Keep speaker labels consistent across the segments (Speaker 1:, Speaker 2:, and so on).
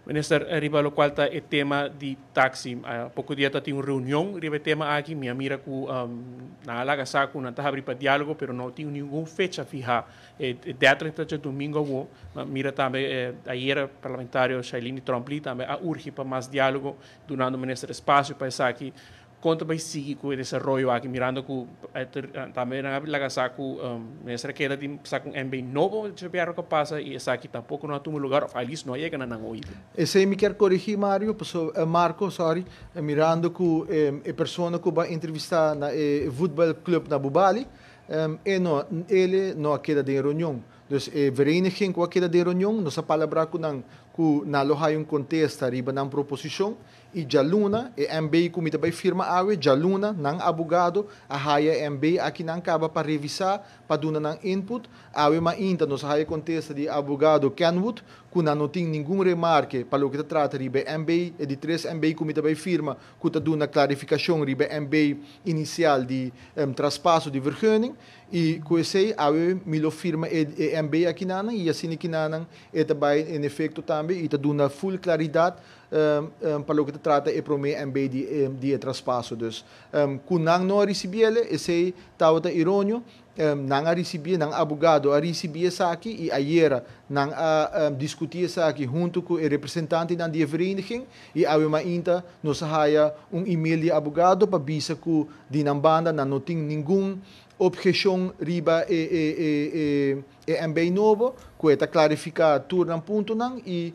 Speaker 1: Minister, riba locual ta e tema di taxi, poco dia tabatin un reunion riba e tema aki, mi a mira cu nan a laga sa cu nan ta habri pa dialogo, pero no tin ningun fecha fiha. E deadline ta diadomingo awo. Mira tambe ayera parlamentario Shailene Tromp-Lee tambe a urgi pa mas dialogo, dunando minister espacio pa esaki. Con ta bay sigui cu e desaroyo aki, mirando cu tambe nan a laga sa cu minister a keda di saca un MB nobo djabièrnè cu a pasa y esaki tampoco no a tuma lugar of at least no a yega na nan oido?
Speaker 2: Esey mi kier corigi, Mario, paso, Marco, sorry, mirando cu e persona cu bo a entrevista na e voetbalclub na Bubali, e no, ele no a keda den reunion. Dus e vereniging cu a keda den reunion, nos a palabra cu nan cu nan lo haya un contesta riba nan proposicion. I djaluna, e MB ku mi ta bai firma awe, djaluna, nan abogado a haya e MB aki nan kaba pa revisá, pa duna nan input. Awe mainta nos a haya kontesta di e abogado Kenwood ku nan no tin ningun remarke pa loke ta trata riba e MB, e di tres MB ku mi ta bai firma ku ta duna klarifikashon riba e MB inisial di traspaso di vergunning. I ku esei awe mi lo firma e e MB akinanan i asina kinanan e ta bai en efekto tambe i ta duna full klaridat pa loke ta trata e promé MB di e traspaso. Dus, ku nan no a risibiele, esei tabata ironio. Nan a risibié, nan abogado a risibí esaki i ayera nan a diskutí esaki huntu ku e representantenan di e vereniging i awe mainta nos a haya un email di e abogado pa bisa ku di nan banda nan no tin ningun obheshon riba e MB nobo, ku e ta klarifiká tur nan puntonan i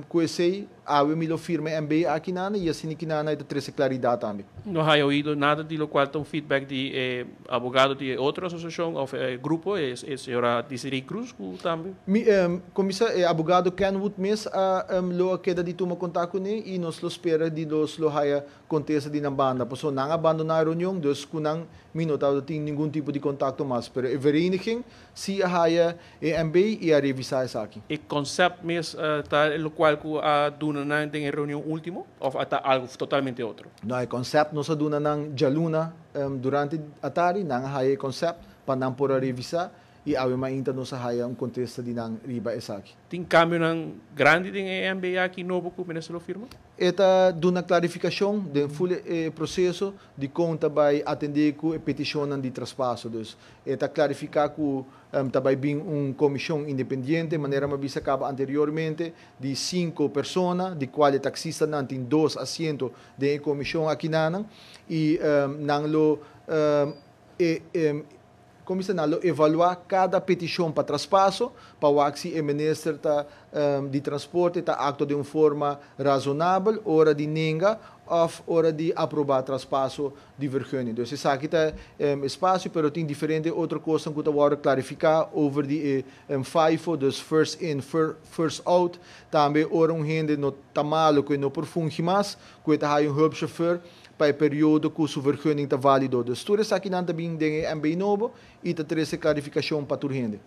Speaker 2: Ku esei, awe mi lo firma e MB aki nana i asina ki nana e ta trese klaridat tambe.
Speaker 1: No haya oido nada di lokual ta un feedback di e abogado di e otro asosiashon òf e grupo, e señora Desiree Cruz ku tambe.
Speaker 2: Mi komisa e abogado Kenwood mes a lo a keda di tuma kontak kuné i nos lo spera di nos lo haya kontesta di nan banda. Pasobra nan a bandoná e reunion, dus ku nan mi no tabata tin ningun tipo di kontakto mas. Pero e vereniging si a haya E MB i a revisá esaki.
Speaker 1: E concept mes ta e locual cu a duna nan den e reunion ultimo of a ta algo totalmente otro?
Speaker 2: No, e concept nos a duna nan djaluna durante atari, nan a haya e concept pa nan por a revisá i awe mainta nos a haya un contesta di nan riba esaki.
Speaker 1: Tin cambionan grandi den e MB aki nobo cu minister lo firma?
Speaker 2: E ta duna clarificacion den ful e proceso di con ta bay atende cu e peticionnan di traspaso. Dus e ta clarifica cu Ta bai bin un komishon independiente, manera mi a bisa kaba anteriormente, di sinku persona, di kual e taksistanan tin dos asiento den e komishon akinanan, i nan lo e kon bisa nan lo evaluá kada petishon pa traspaso pa wak si e minister ta di transporte ta aktua den un forma razonabel ora di nenga òf ora di aprobá traspaso di vergunning. Dus esaki ta e espacio, pero tin diferente otro cosnan cu ta wordo clarifica over di e FIFO, dus first in, first out. Tambe ora un hende no ta malo cu e no por fungi mas, cu e ta haya un hulpchauffeur pa e periodo cu su vergunning ta valido. Dus tur esakinan ta bin den e MB nobo y ta trece clarificacion pa tur hende.